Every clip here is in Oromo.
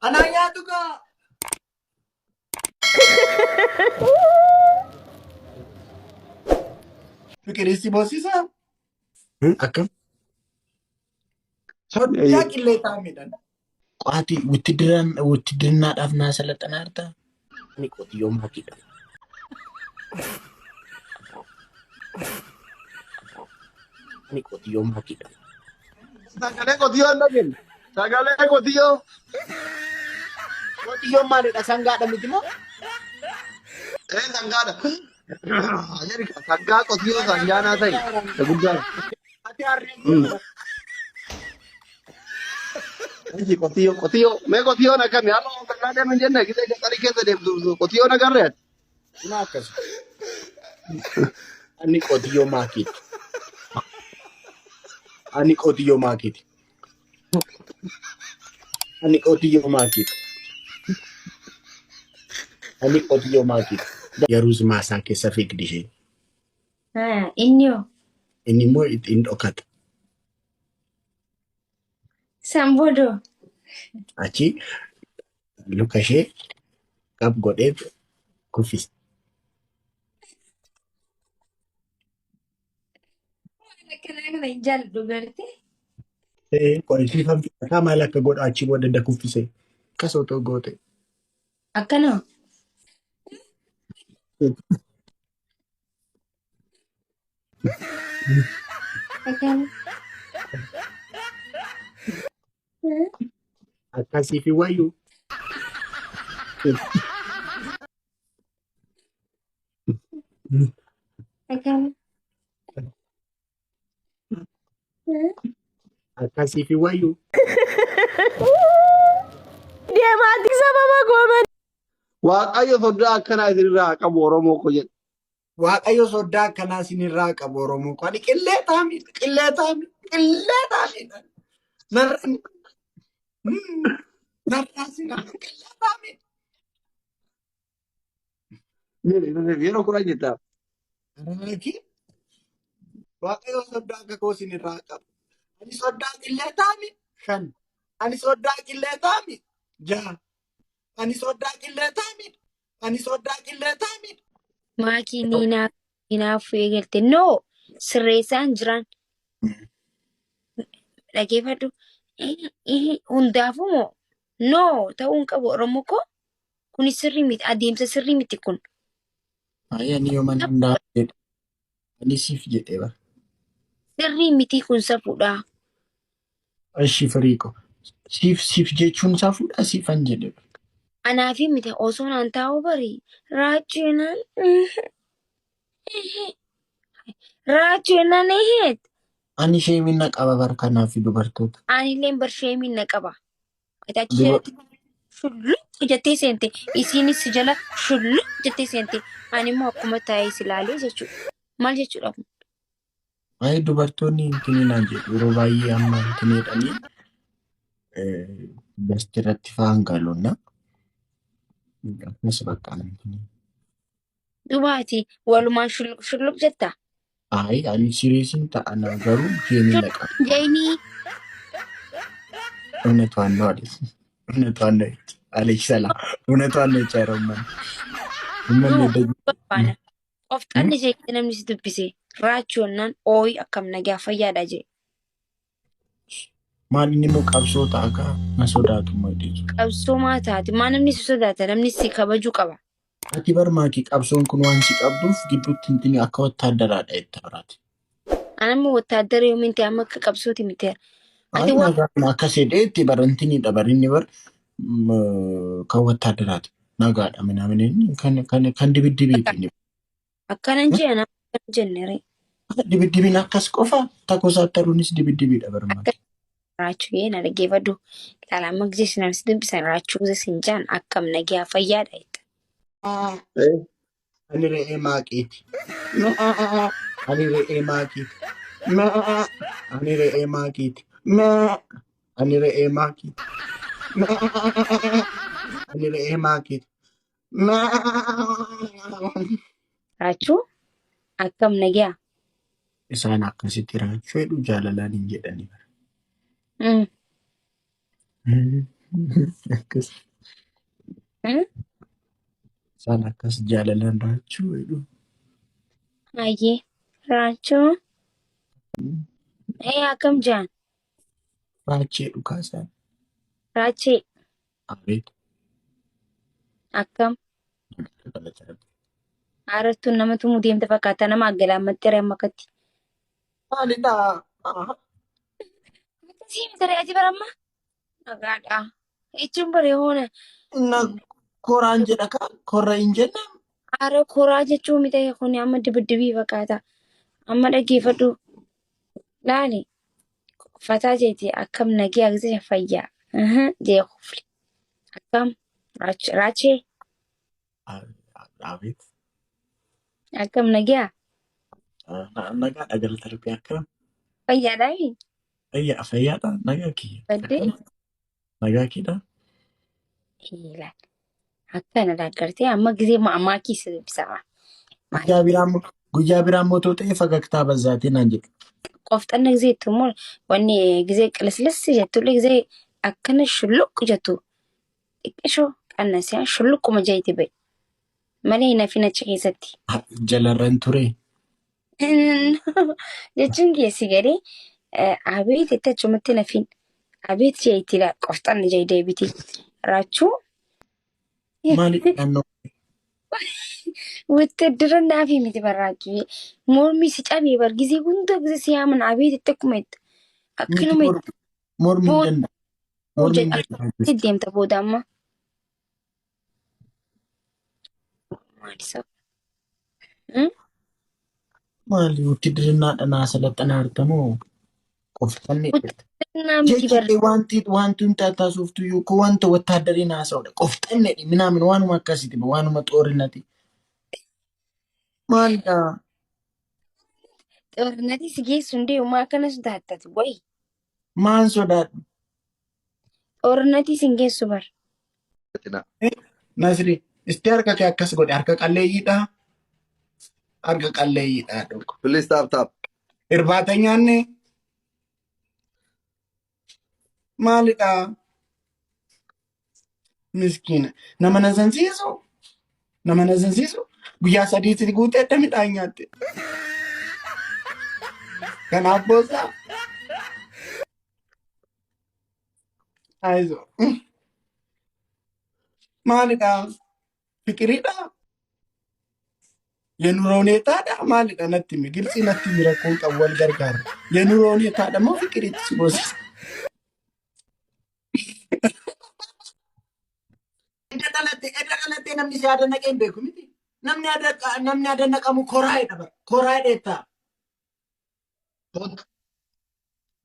Anaa nyaatu kaa. Fiqirii si boosisaa? Akkam? Soddaa qillee taa'amidhaan. Qo'aati wittidirnaadhaaf naa salaxanaa jirtaa? Ani qotiyyoo maakiidha. Ani qotiyyoo maakiidha. Sagalee qotiyyoo hin dhageenye. Sagalee qotiyyoo. Qotiyyoon maalidha? Sangaadha miti moo? Ee sangaadha. Jedhi sangaa qotiyyoo sangaanaa ta'e. Isa guddaa. Ati harree jedhama. Aji qotiyyoo qotiyyoo mee qotiyyoon akkami har'a waan bal'aa deeman jenne gisee gaxarii keessa deemtu qotiyyoon agarree ati. Kun akkas. Ani qotiyyoo maakiiti. Ani qotiyyoo maakiiti. Ani qotiyyoo maakiiti. Ani qotiyyoo maakiiti. Yeruus maasaa keessa fiigdi isheen. Haa, inni hoo? Inni immoo ittiin dhokata. San boodoo? Achi luka ishee qab godhee kuffise. Waan akkanaa kana hin jaalladhu gartee. Qorisiifan fudhataa maal akka godhu achi booda da kuffise. Akkas otoo goote. Akkana. Akkana. Akkasiif hin wayyu. Akkana. Akkasiif hin wayyu. Deemaati sababa gooman. Waaqayyo soddaa akkanaa isinirraa haa qabu Oromoo ko jedhe. Waaqayyo soddaa akkanaa isinirraa qabu Oromoo ko. Ani qillee taami, qillee taami, qillee taami. Narra narraa sinaa qillee taami. Jedhe yeroo 10 jettaa. Araaki Waaqayyo soddaa akka koo isinirraa qabu. Ani soddaa qillee taami shan. Ani soddaa qillee taami jaha. Ani soddaa qillee taami. Ani soddaa qillee taami. Maakii ni hinaaffuu eegalte. No! Sirreessaan jiran. Dhageeffadhu. Hundaafuu moo? No! Ta'uu hin qabu Oromoo koo. Kuni sirrii miti. Adeemsa sirrii miti kun. Ayi ani yooman hundaa jedhe. Ani siif jedhe bara. Sirrii miti kun safuudha. Ishi firii ko. Siif siif jechuun safuudha siifan jedhe. Anaafi miti osoo naan taa'uu bari raachuunaan raachuunaan eheet. Ani sheemiin na qaba bar kanaaf dubartoota. Anilleen bar sheemiin na qaba. Ati achi Duba jalatti shulluq jettee seente. Isiinis si jala shulluq jettee seente. Ani immoo akkuma taa'ee si ilaalee jechuudha. Maal jechuudha kun? Ay dubartoonni intinii naan jedhu yeroo baay'ee amma intinii jedhanii gasti irratti fa'aan galuuna. Akkas bakka intinii. Duuba ati walumaan shulluq shulluq jetta. Ay ani siriisin ta'a na garuu sheemiin na qaba. Jeenii እውነቷን ነው አለች። እውነቷን ነው አለች። ሰላም እውነቷን ነው ጨረመን no እመን ደግ barbaada. Qofxanni jeeqee namni si dubbise raachuunnaan ooyi akkam nagaa fayyaadha jee. Maal inni immoo qabsoo ta'a kaa na sodaatu immoo hidheetu. Qabsoo maa taate maa namni si sodaata namni si kabajuu qaba. Ati barmaaki qabsoon kun waan si qabduuf gidduutti intini akka wattaaddaraadha jetta biraati. Ani amma wattaaddara yoomiin ta'e amma akka qabsooti miti. Ati Ay waan nagaan akkas jedhee itti barantiniidha barinni bar kan wattaaddaraati. Nagaadha minaamin inni kan kan kan dibiddibiiti inni. akkanan jee ana akkana jenne ree. Dibiddibiin akkas qofa takosattaruunis dibiddibiidha Akka barmaaki. raachuu yee na dhaggeeffadhu. Ilaala amma gisee si namsi dubbisan raachuu gisee sin jaan akkam nagaa fayyaadha jetta. Eh, Ani re'ee maaqiiti. Ani re'ee maaqiiti. Ani re'ee maaqiiti. Ani re'ee maaqiiti. Ani re'ee maaqiiti. Raachuu akkam nagaa. Isaan akkasitti raachuu jedhu jaalalaan hin jedhani. Akkas isaan akkas jaalalaan raachuu jedhu. Hayyee raachuu ee akkam jaan Raachee dhugaa isaan. raachee Abeet. akkam aarattuun nama tumuu deemte fakkaata nama aggalaammattee amma akkatti. Maalidha? Akkasii miti ree ati baramma? Nagaadha. Jechuun bare hoona Na koraan jedha kaa korra hin jenne. aara koraa jechuu miti kun amma dibiddibii fakkaata. Amma dhaggeeffadhu. Laali fataa jeeti akkam nagee agarsiisa fayyaa. Jee kufli. Akkam raachee Abeet. akkam nagiyaa Nagaadha galata rabbii akkam. fayyaadhaa Fayyaa fayyaadha nagaa kiyya. baddee Nagaa keedha. Ilaali. Akkana daaggartee amma gisee ammaa keessa dubbisaa. Guyyaa biraa immoo guyyaa biraa immoo otoo ta'e fagagtaa bazzaatii naan jedhu. Qofxanna gisee jettu immoo wanni gisee qilislis jettullee gisee akkana shulluq jettu xiqqishoo qannasee shulluquma jeeti ba'i. Malee hin hafin achi keessatti. Jalarran ture. Jechuun keessi galee abeet itti achumatti hin hafin. Abeet jeeti laa qofxanna jee deebiti. Raachuu Maali naannoo Wittidirannaa fi miti barraaqii. Mormi si cabee bar gisee hunda gisee si yaaman abeet itti akkuma itti. miti Akkanuma itti mormi hin booda danda'u. Mormi hin danda'u. akkatti deemta booda amma. Maal isa? Maali wittidirannaa naa salaxanaa argamoo qofxanni. Wittidirannaa miti Jechi bar kee wanti wanti nuti taasiftu iyyuu koo wanta wattaaddareen haasa'udha. Qofxanne minaamin waanuma akkasiiti waanuma xoorinati. Maalidha? Xoorinati si geessu hundee uumaa akkana sodaattati wayi. Maan sodaadhu? Xoorinati si hin geessu bar. Nasri, isti harka kee akkas godhe harka qalleeyyiidha. Harka qalleeyyiidha dhoko. Please tap tap. Irbaata nyaanne maalidha? Miskiina. Nama na zansiisu? Nama na zansiisu? Guyyaa sadiitti guutee adda midhaan nyaatte. Kanaaf boosaa. Ayizo. Maalidha? Fiqiriidha? የኑሮ ሁኔታadha maalidha natti himi gilxii natti himi rakkoon qabu wal gargaara የኑሮ ሁኔታadha moo fiqiriitti si boosisa Edda dhalattee edda dhalattee namni si yaada naqee hin beeku miti. Namni yaada namni yaada naqamu koraa jedha bara. Koraa jedheetta.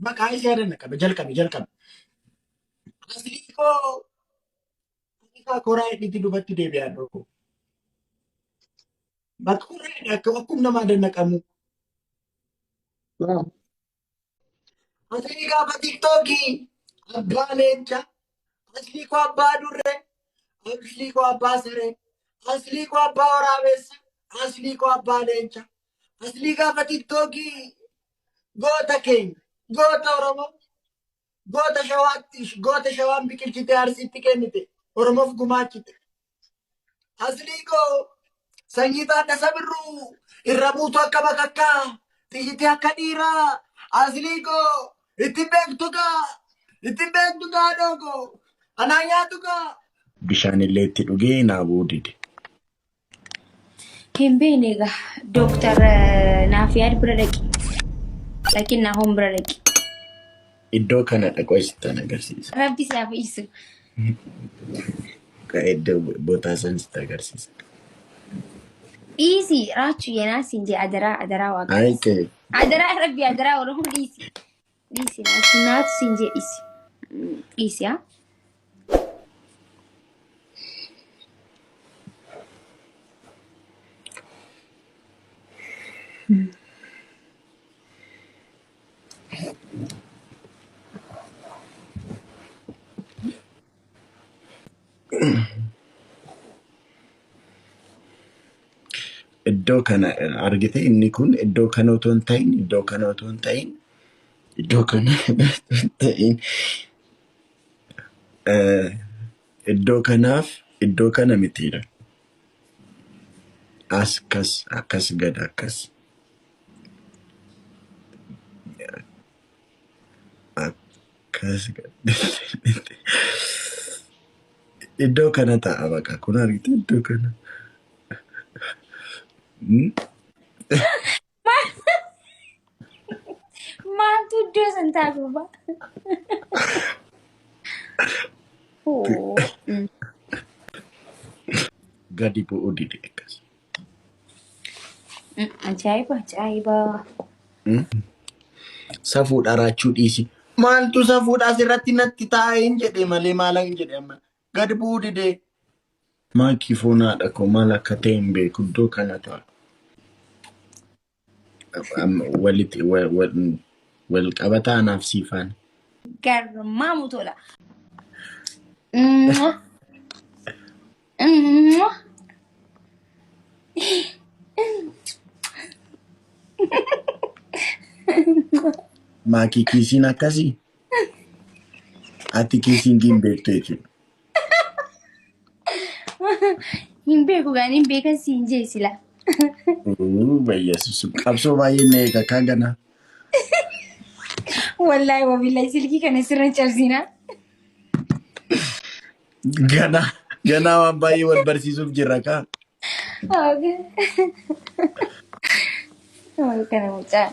Maqaa isii yaada naqame jalqabe jalqabe. Aslii koo isaa koraa jedhiitti dubatti deebi'aa dhoko. Bakka koraa jedhe akka akkuma nama yaada naqamu. Aslii gaafa tiktookii abbaa leenca aslii koo abbaa durree aslii koo abbaa saree aslii koo abbaa waraabessa aslii koo abbaa leenca aslii gaafa tiktookii goota keenya goota Oromoo goota shawaatti goota shawaan biqilchite arsiitti kennite Oromoof gumaachite aslii koo sanyii Taaddasaa Birruu irra buutu akka bakakkaa xiyyitii akka dhiiraa aslii koo ittiin beektu gaa ittiin beektu gaa dhooko anaa nyaatu gaa. Bishaan illee itti dhugee naa bu'uu dide. Hin beekne egaa dooktar Naafiyaad bira dhaqi. Dhaqi Naahoom bira dhaqi. Iddoo kana dhaqoo sittan agarsiisa. Rabbi si haa fayyisu. Iddoo bootaa san sitti agarsiisa. Dhiisi raachuu yenaa siin jee adaraa adaraa waaqa. Ayi kee Adaraa rabbi adaraa oromoo dhiisi. Dhiisi naatu siin jee dhiisi. Dhiisi haa. Iddoo kana argite inni kun iddoo kana otoo hin ta'in iddoo kana otoo hin ta'in iddoo kana otoo hin ta'in Iddoo kanaaf iddoo kana mitiidha. As kas akkas gad akkas. Akkas gad. Iddoo kana ta'a baqa. Kun argite iddoo kana. Maaltu iddoo san ta'a gurbaa? Oo. Gadi bu'uu dide akkas. Ajaa'iba ajaa'iba. Safuudha raachuu dhiisi. Maaltu safuudha asirratti natti taa'ee hin jedhe malee maal hin jedhe amma. Gad bu'uu dide. Maakii foon haadha koo maal akka ta'e hin beeku iddoo kana ta'a. Walitti wal qabataa anaaf siifaan. Garmaamu tola. Maakii kiisiin akkasii? Ati kiisiin hin beektu jechuudha. Hin beeku gaan hin beekan siin jee sila. Bayyeessu qabsoo baay'ee na eega kaa ganaa. Wallaahi wabillahi silkii kana sirra cabsinaa. Ganaa ganaa waan baay'ee wal barsiisuuf jirra kaa. Kana mucaa.